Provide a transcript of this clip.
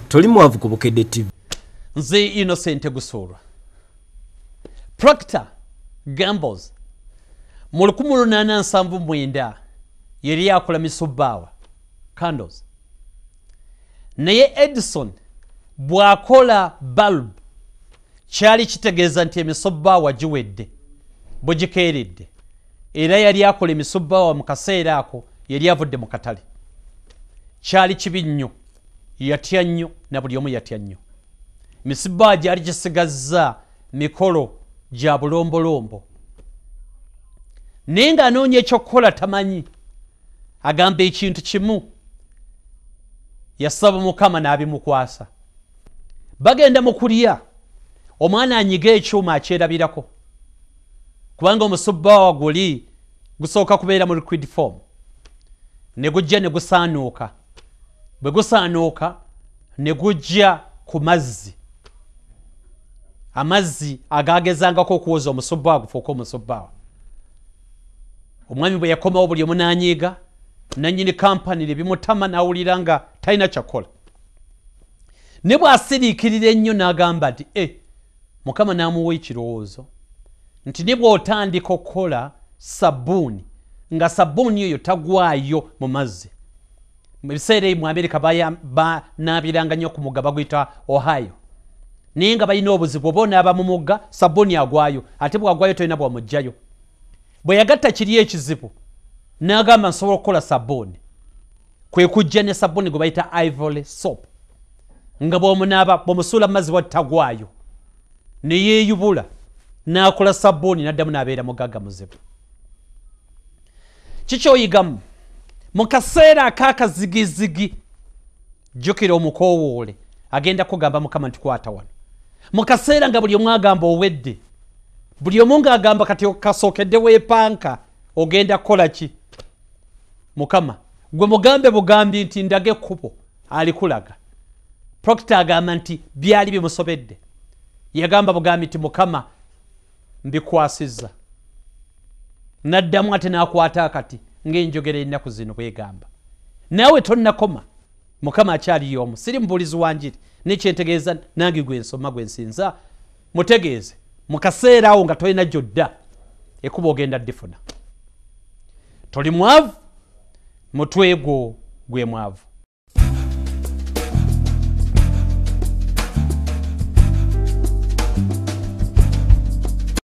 Toli mwavu ku Bukedde TV. Nze Innocent Gusuulwa. Procter Gambles mu 1879 yali akola misubbaawa, candles, naye Edison bw'akola bulb kyali kitegeeza nti emisubbaawa giwedde, bugikeeredde. Era yali akola emisubbaawa mu kaseera ako yali avudde mu katale. Kyali kibi nnyo, yatya nnyo, na buli omu yatya nnyo. Emisubbaawa gyali gisigazza mikolo gya bulombolombo, naye ng'anoonya ekyokukola tamanyi. Agamba ekintu kimu, yasaba Mukama n'abimukwasa. Bagenda mu kulya, omwana anyiga ekyuma akyerabirako, kubanga omusubbaawa guli gusooka kubeera mu liquid form, ne gujja ne gusaanuuka. Bwe gusaanuuka ne gujja ku mazzi, amazzi agagezangako okuwoza omusubbaawa gufuuke omusubbaawa. Omwami bwe yakomawo buli omu n'anyiiga, nannyini kampani ne bimutama, n'awulira nga talina kyakola. Ne bw'asiriikirira ennyo n'agamba nti Mukama n'amuwa ekirowoozo nti ne bw'otandika okukola sabbuuni, nga sabbuuni eyo tagwayo mu mazzi. Mu biseera ebyo mu Amerika banaabiranga nnyo ku mugga baguyita Ohio, naye nga balina obuzibu, oba onaaba mu mugga sabbuuni agwayo, ate bw'agwayo tolina bw'omuggyayo. Bwe yagatta kiri ekizibu n'agamba nsobola okukola sabbuuni, kwe kujja ne sabbuuni gwe bayita Ivory soap, nga bw'omunaaba bw'omusuula mu mazzi tagwayo. Ne yeeyubula n'akola sabbuuni, n'addamu n'abeera mugagga muzibu. Kikyoyigamu mu kaseera ak'akazigizigi, jjukira omukoowoole agenda kugamba Mukama nti kwata wano. Mu kaseera nga buli omu agamba owedde, buli omu ng'agamba kati kasookedde weepanka, ogenda kukola ki? Mukama gwe mugambe bugambi nti ndaga ekkubo, alikulaga. Proctor agamba nti byali bimusobedde, yagamba bugambi nti Mukama mbikwasizza. N'addamu ate n'akwata akati ng'enjogera ennaku zino bwegamba. Naawe tonnakoma, Mukama akyaliyo omu. Siri mubuulizi wa njiri, nekyentegeeza nange gwe nsoma gwe nsinza mutegeeze mu kaseera awo nga tolina gy'odda, ekkubo ogenda ddifuna. Toli mwavu, mutwe gwo gwe mwavu.